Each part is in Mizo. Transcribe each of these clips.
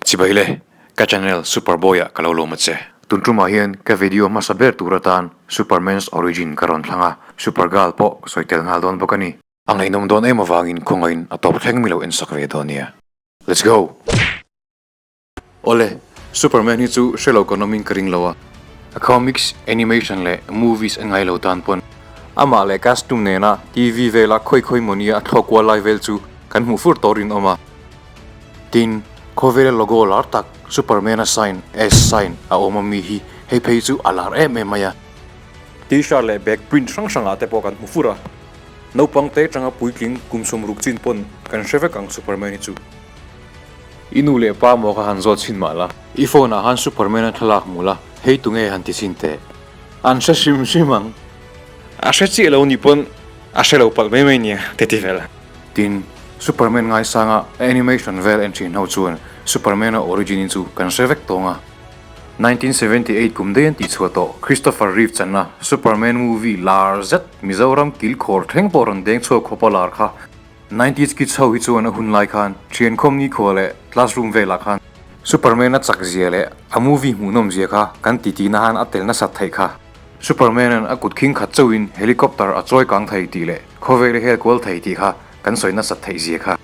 Chibai le, ka channel Superboy ah ka lo lawm a che. Tun tumah hian ka video hmasa ber tur atan Superman's origin ka rawn thlang a, Supergirl pawh ka sawi tel nghal dawn bawk a ni. A ngaihnawm dawn em avangin khawngain a tawp thleng mi lo en sak ve dawn nia. Let's go! Awle, Superman hi chu hre lo kan awmin ka ring lo a. A comics, animation leh movies en ngai lo tan pawn amah leh costume nena TV vela khawi khawi mawnia a thlawk kual lai vel chu kan hmuh fur tawh rinawm a. Tin, khawvela logo lar tak Superman-a sign, S sign, a awm ami hi hei phei chu a lar em em mai a. T-shirt leh bag print hrang hrangah te pawh kan hmu fur a. Naupang te atanga puitling kum 60 chin pawn kan hre vek ang Superman hi chu. I nu leh pa maw kha han zawt chhin mah la. I phone ah han Superman a thlalak hmu la, hei tunge han ti chhin teh. An hre hrim hrim ang. A hre chiah lo ni pawn a hre lo palh mai mai nia te ti vel. Tin, Superman ngaisanga a animation vel en thin ho chuan Superman a origin in chu kan hre vek tawng a. 1978 kum daih an tihchhuah tawh Christopher Reeve channa Superman movie lar zet Mizoram kilkhawr thleng pawh rawn deng chhuak khawpa lar kha Nineties kids ho hi chuan a hun lai khan thiankhawm nikhua leh classroom velah khan Superman a chak zia leh a movie hmuhnawm zia kha kan titi na han a tel nasat theih kha. Superman an a kut khing khat chauhin helicopter a chawi kang thei tih leh khawvel a hel kual thei tih kha kan sawi nasat theih zia kha.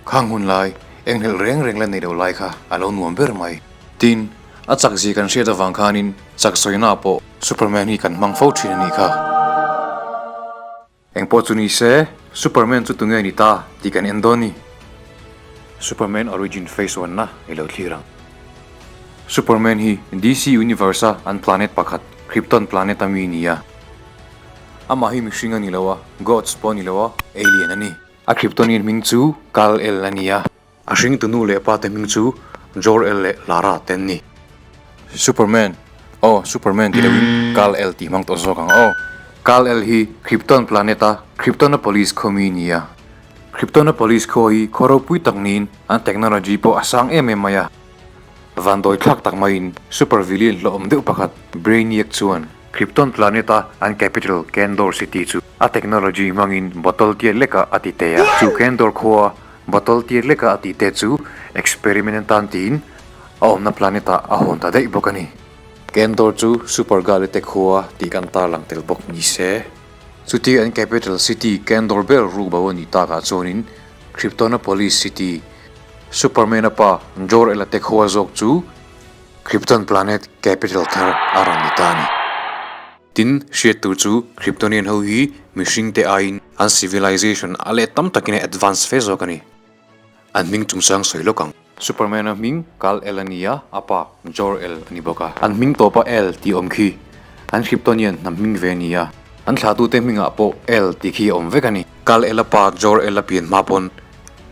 Khang hun lai, enghelh reng reng la nei lo lai kha a lo nuam ber mai. Tin, a chak zia kan hriat avang khanin chak sawina pawh Superman hi kan hmang fo thin a nih kha. Engpawh chu ni se, Superman chu tunge ni ta tih kan en dawn ni. Superman origin phase one na i lo thlir ang. Superman hi DC Universe a an planet pakhat Krypton planet a mi ni a. Amah hi mihring a ni lo a, gods pawh a ni lo a, alien a ni. A Kryptonian hming chu Kal-El a ni a. A hringtu nu leh pa te hming chu Jor-El leh Lara te an ni. Superman, Aw, Superman ti loin Kal-El tih hmang tawh zawk ang aw. Kal-El hi Krypton planet a Kryptonopolis khaw mi ni a. Kryptonopolis khaw hi khaw ropui tak niin an technology pawh a sang em em mai a. Vandawi thlak tak maiin super villain hlawhawm deuh pakhat Brainiac chuan Krypton planet a an capital Kandor City chu a technology hmangin bottle tiat lekah a ti te a. Chu Kandor khua Bottle tir leka a tih te chu experiment atan tiin a awmna planet ah a hawn ta daih bawk a ni. Kandor chu Supergirl-i te khua tih kan tarlang tel bawk ni se. Chuti an capital city Kandor ber ruk bo a nih takah chuanin Kryptonopolis city, Superman-a pa Jor-El-a te khua zawk chu Krypton planet capital thar a rawn ni ta a ni. Tin, hriat tur chu Kryptonian ho hi mihring te aiin an civilization a let tam takin a advance fe zawk a ni. An hming chungchang sawi lawk ang. Superman-a hming Kal-El a ni a, a pa Jor-El a ni bawk a. An hming tawpa El tih awm khi an Kryptonian hnam hming ve a ni a, an thlahtute hmingah pawh El tih khi a awm vek a ni. Kal-El-a pa Jor-El a pian hma pawn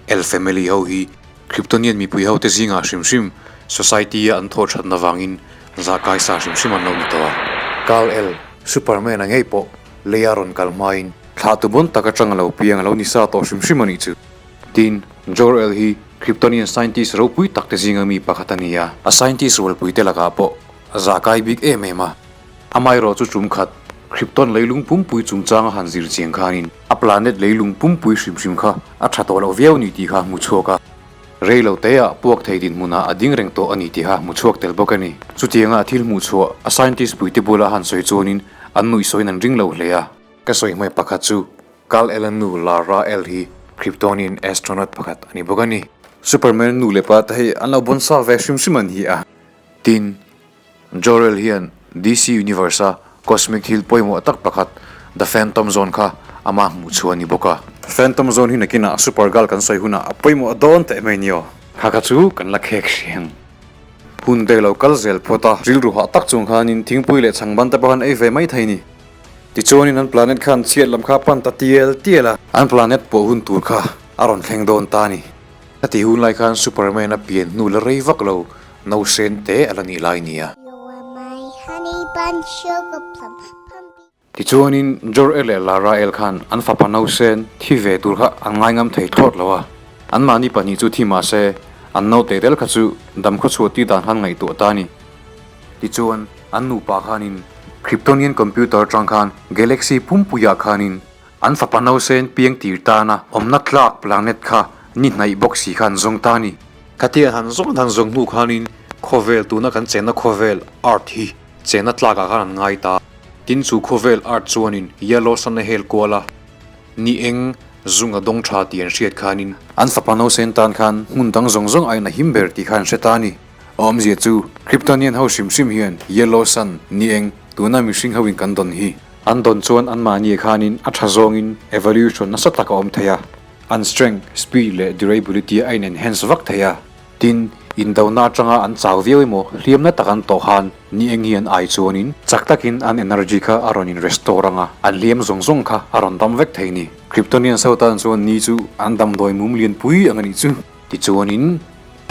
El family ho hi Kryptonian mipui hote zingah hrim hrim society-a an thawh thatna vangin zah kaisa hrim hrim an lo ni tawh a. Kal-El, Superman-a ngei pawh leia rawn kal hmain thlah tu bawn tak atang a lo piang a lo ni sa tawh hrim hrim a nih chu. Tin, Jor-El hi Kryptonian scientist ropui tak te zinga mi pakhat a ni a. A scientist rualpuite lakah pawh a zah kai bik em em a. Amaherawh chu tum khat, Krypton leilung pumpui chungchanga han zir chiang khanin a planet leilung pumpui hrim hrim kha a tha tawh loh viau ni tih kha hmu chhuak a. Rei lo teah puak thei dinhmunah a ding reng tawh a ni tih kha hmu chhuak tel bawk a ni. Chutianga a thil hmuh chhuah a scientist puite bula han sawi chuanin an nuihsawiin an ring lo hle a. Ka sawi hmai pakhat chu Kal-El-a nu Lara El hi Kryptonian astronaut pakhat a ni bawk a ni. Superman nu leh pa te hi an lo bawn sa ve hrim hrim an hi a. Tin, Jor-El hian DC Universe-a cosmic thil pawimawh tak pakhat The Phantom Zone kha amah hmuh chhuah a ni bawk a. Phantom Zone hi nakinah Supergirl kan sawi hunah a pawimawh dawn teh mai ni aw. Kha kha chu kan la khek hriang. Hun te lo kal zel phawt a, rilru hah tak chung khanin thingpui leh chhangban te pawh han ei ve mai thei ni. Tichuanin an planet khan chhiat lam kha a pan ta tial tial a. An planet pawh hun tur kha a rawn thleng dawn ta a ni. Heti hun lai khan Superman a pian hnu la rei vak lo, nausen te a la nih lai nia. Tichuanin Jor-El leh Lara-El khan an fapa nausen thi ve tur kha an ngaingam thei thlawt lo a. Anmahni pahnih chu thi mah se, an naute tel kha chu dam khawchhuah tih dan khan ngaihtuah ta a ni. Tichuan, an nupa khanin Kryptonian computer atang khan galaxy pumpuiah khanin An fapa nausen piang tir tana awmna tlak planet kha ni hnaih bawk si kha an zawng ta a ni. Khatia han zawng han zawng hnu khanin khawvel tuna kan chenna khawvel Earth hi chenna tlakah khan an ngai ta. Tin chu khawvel Earth chuanin Yellow Sun a hel kual a, ni eng zung a dawng tha tih an hriat khanin an fapa nausen tan khan hmun dang zawng zawng aiin a him ber tih kha an hre ta a ni. A awmzia chu Kryptonian ho hrim hrim hian Yellow Sun ni eng tuna mihring hoin kan dawn hi. An dawn chuan anmahni khanin a tha zawngin evolution nasa tak a awm thei a. An strength, speed leh durability a in enhance vak thei a. Tin, indona atanga an chau viau emaw hliamna tak an tawh khan ni eng hi an ai chuanin chak takin an energy kha a rawn in restore anga an hliam zawng zawng kha a rawn dam vek thei ni. Kryptonians ho tan chuan ni chu an damdawi mum lian pui ang a nih chu. Tichuanin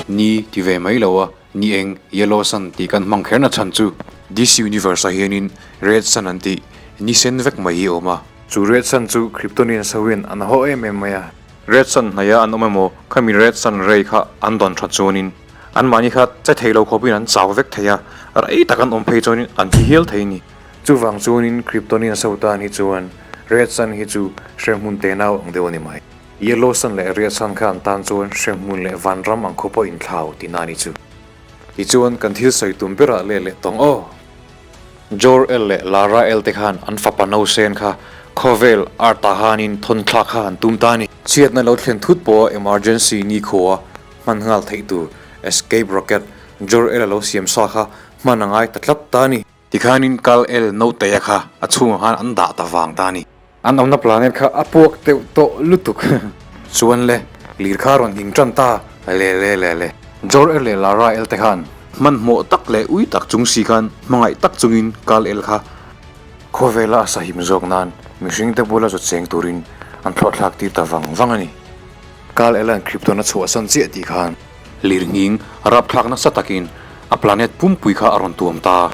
ni ti ve mai lo a, ni eng, yellow sun, tih kan hmang kherna chhan chu DC Universe ah hianin red sun an tih ni sen vek mai hi a awm a. Chu red sun chu Kryptonians ho hian an haw em em mai a. Red sun hnaia an awm emaw khami red sun ray kha an dawn that chuanin anmahni kha che thei lo khawpin an chau vek thei a, rei tak an awm phei chuanin an thi hial thei a ni. Chuvang chuanin Kryptonians ho tan hi chuan red sun hi chu hremhmun te nau ang deuh a ni mai. Yellow sun leh red sun kha an tan chuan hremhmun leh vanram ang khaw pawh inthlau tihna a ni chu. Tichuan kan thil sawi tum berah leh leh tawng aw. Jor-El leh Lara-El te khan an fapa nausen kha khawvel art ah khanin thawn thlak kha an tum ta a ni. Chhiatna lo thlen thut pawha emergency nikhua hman nghal theih tur escape rocket Jor-El a lo siam sa kha hman a ngai ta tlat ta a ni. Tikhanin Kal-El Noteia kha a chhungah khan an dah ta vang ta a ni. An awmna planet kha a puak deuh tawh lutuk. Chuan le, lir kha rawn hing tan ta le le le le. Jor-El leh Lara-El te khan hmanhmawh tak leh ui tak chung si khan hmangaih tak chungin Kal-El kha khawvela a sahim zawk nan mihringte bula zawt cheng turin an thlawhthlak tir ta vang vang a ni. Kal-El-a'n Krypton a chhuahsan chiah tih khan lirnghing rapthlak nasa takin a planet pumpui kha a rawn tuam ta.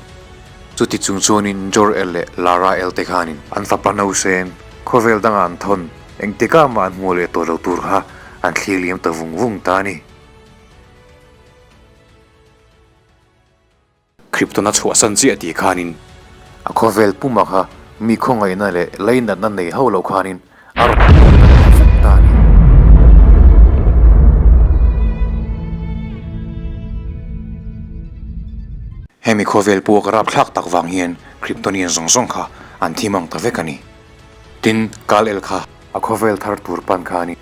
Chuti chung chuanin Jor-El leh Lara-El te khanin an fapa nausen khawvel dangah an thawn, engtikah mah an hmuh leh tawh lo tur kha an thlir liam ta vung vung ta a ni. Krypton a chhuahsan chiah tih khanin a khawvel puma kha mi khawngaihna leh leinatna nei hauh loh khanin a rawn hmuh ta vek ta a ni. Hemi khawvel puak rapthlak tak vang hian Kryptonian zawng zawng kha an thi mang ta vek a ni. Tin, Kal-El kha a khawvel thar tur pan kha a ni.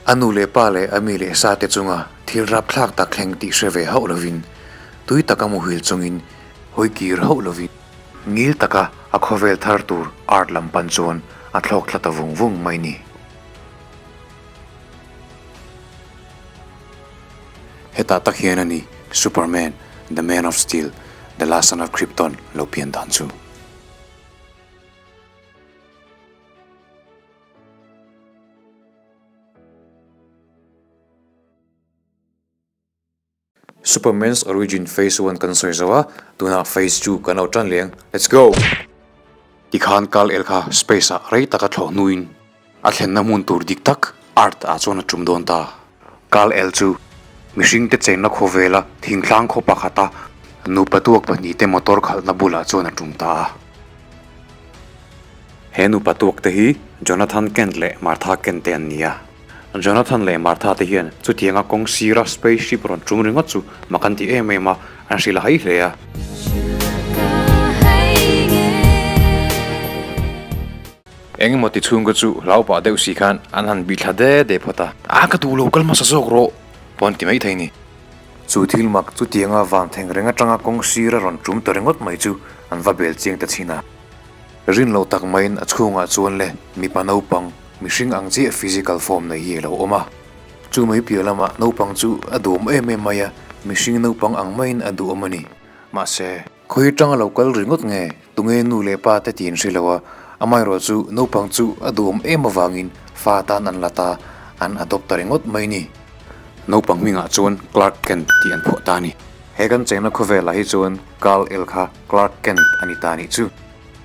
A nu leh pa leh a mi leh sa te chunga thil rapthlak tak thleng tih hre ve hauh lovin, tui taka muhil chungin hawi kir hauh lovin, ngil taka a khawvel thar tur art lam pan chuan a thlawk thla ta vung vung mai ni. Hetah tak hian a ni Superman, The Man of Steel, The Last Son of Krypton lo pian dan chu. Superman's Origin Phase One kan sawi zo a, tunah Phase Two kan lo tan leh ang. Let's go! Tikhan Kal-El kha space ah rei taka thlawh hnuin a thlenna hmun tur dik tak Earth ah chuan a tum dawn ta. Kal-El chu mihringte chenna khawvela thingtlang khaw pakhata nupa tuak pahnihte motor khalhna bulah chuan a tum ta a. He nupa tuakte hi Jonathan Kent leh Martha Kent te an ni a. Jonathan leh Martha te hian chutianga kawng sira spaceship rawn tum ringawt chu mak an ti em em a, an hrilh hai hle a. Eng emaw ti chhungkaw chu hlau pah deuh si khan an han bih thla de de phawt a. A ka duh lo kal hmasa zawk rawh pawh an ti mai thei ni. Chu thil mak chutianga van thleng reng atanga kawng sira rawn tum ta ringawt mai chu an va bel chiang ta chhin a. Rin lo tak maiin a chhungah chuan le mipa naupang mihring ang chiah physical form nei hi a lo awm a. Chu mai piah lamah naupang chu a duhawm em em mai a, mihring naupang ang maiin a duhawm a ni. Mahse, khawi atanga lo kal ringawt nge tunge nu leh pa te tiin hre lo a, amaherawh chu naupang chu a duhawm em avangin fa tan an la ta, an adopt ta ringawt mai ni. Naupang hmingah chuan Clark Kent tih an phuah ta a ni. He kan chengna khawvelah hi chuan Kal-El kha Clark Kent a ni ta nih chu.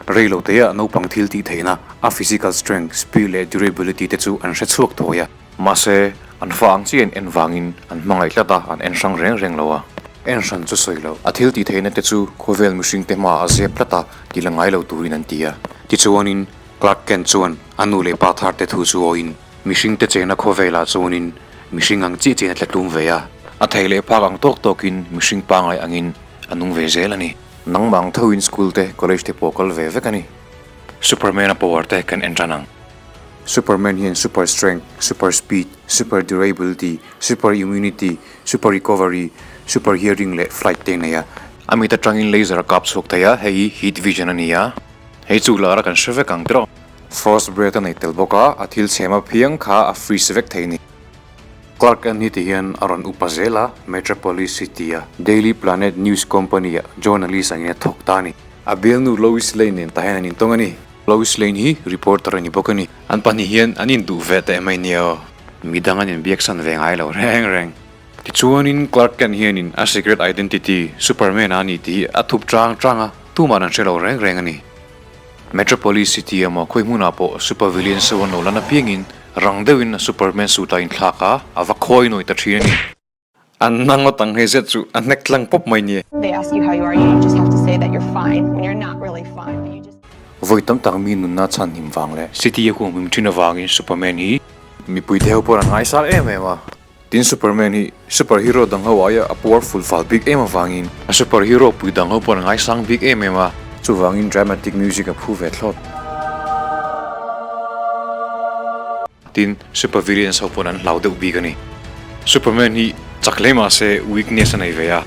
Rei lo teah naupang thil tih theihna, a physical strength, speed leh durability te chu an hre chhuak thawi a. Mahse, an fa ang chiah in en vangin an hmangaih tlat a, an en hrang reng reng lo a. En hran chu sawi lo. A thil tih theihna te chu khawvel mihring te hmaah a zep tlat a, ti la ngai lo turin an ti a. Tichuanin, Clark Kent chuan a nu leh pa thar te thu chu awiin, mihring te chengna khawvelah chuanin mihring ang chiah chiah in a tla tlum ve a. A thei leh phak ang tawk tawkin mihring pangngai angin a nung ve zel a ni. Nangmah ang thoin school te, college te pawh kal ve vek a ni. Superman-a power te kan en tan ang. Superman hian super strength, super speed, super durability, super immunity, super recovery, super hearing leh flight te a nei a. A mit atangin laser a kap chhuak thei a, hei hi heat vision a ni a. Hei chu lar a kan hre vek ang tiraw. Frost breath a nei tel bawk a, a thil chhem a phiang kha a freeze vek thei a ni. Clark Kent hi ti hian a rawn upa zel a, Metropolis City a Daily Planet News Company ah journalist angin a thawk ta a ni. A bialnu Lois Lane nen tah hian an intawng a ni. Lois Lane hi reporter a ni bawk a ni. An pahnih hian an induh ve teh mai nia aw. Midang an inbiaksan ve ngai lo reng reng. Tichuanin Clark Kent hianin a secret identity Superman a ni tih hi a thup chang chang a, tuman an hre lo reng reng a ni. Metropolis City emaw khawi hmunah pawh super villain so an lo lan apiangin rang deuhin a Superman suit a inthlak a, a va khawi nawi ta thin a ni. An na ngawt ang hei zet chu a hnek tlang pawp mai ni. They ask you how you are, you just have to say that you're fine when you're not really fine but you just. Vawi tam tak mi nunna chhan him vang leh city a huam him thin avangin Superman hi mipui te ho pawh an ngaisar em em a. Tin Superman hi super hero dang ho aia a powerful fal bik em avangin a super hero pui dang ho pawh an ngaisang bik em em a. Chuvangin dramatic music a phu ve thlawt. Tin, Super Villains ho pawn an hlau deuh bik a ni. Superman hi chak hle mah se weakness a nei ve a.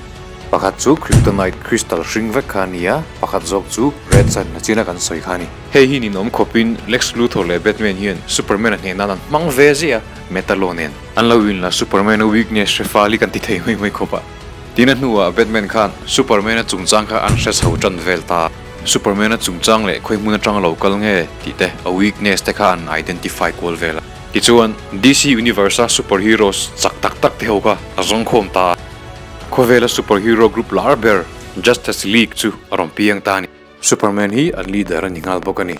Pakhat chu Kryptonite crystal hring vek kha a ni a, pakhat zawk chu Red Sun na china kan sawi kha a ni. Hei hi ninawm khawpin Lex Luthor leh Batman hian Superman-a hneh nan an hmang ve ziah a, Metallo nen. An lo inla Superman-a weakness hre fal hi kan ti thei mai mai khawp a. Tin a hnuah Batman khan Superman-a chungchang kha an hre chho tan vel ta. Superman-a chungchang leh khawi hmun atanga lo kal nge tih te, a weakness te kha an identify kual vel a. Tichuan, DC Universe-a superheroes chak tak tak te ho kha a zawngkhawm ta a. Khawvela superhero group lar ber Justice League chu a rawn piang ta a ni. Superman hi an leader a ni nghal bawk a ni.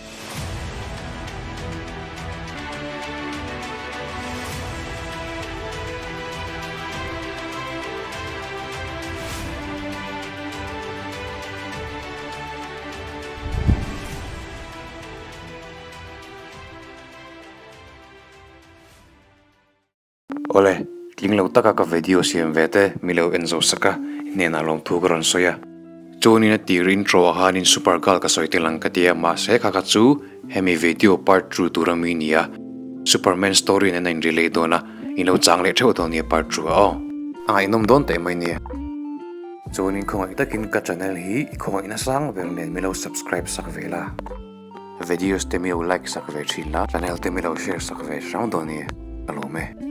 Awle, tling lo taka ka video siam ve te mi lo en zo sak a, i hnenah lawmthu ka rawn sawi a. Chuanin a tir intro ah khanin super girl ka sawi tel ang ka ti a, mahse kha kha chu hemi video part two tur ami ni a, Superman story nen a in relate dawn a, in lo chang leh theuh dawn nia part two ah aw. A ngaihnawm dawn teh mai nia. Chuanin khawngaih takin ka channel hi i khawngaihna sang ber nen mi lo subscribe sak ve la. Videos te mi lo like sak ve thin la, channel te mi lo share sak ve hrang dawn nia. Ka lawm e.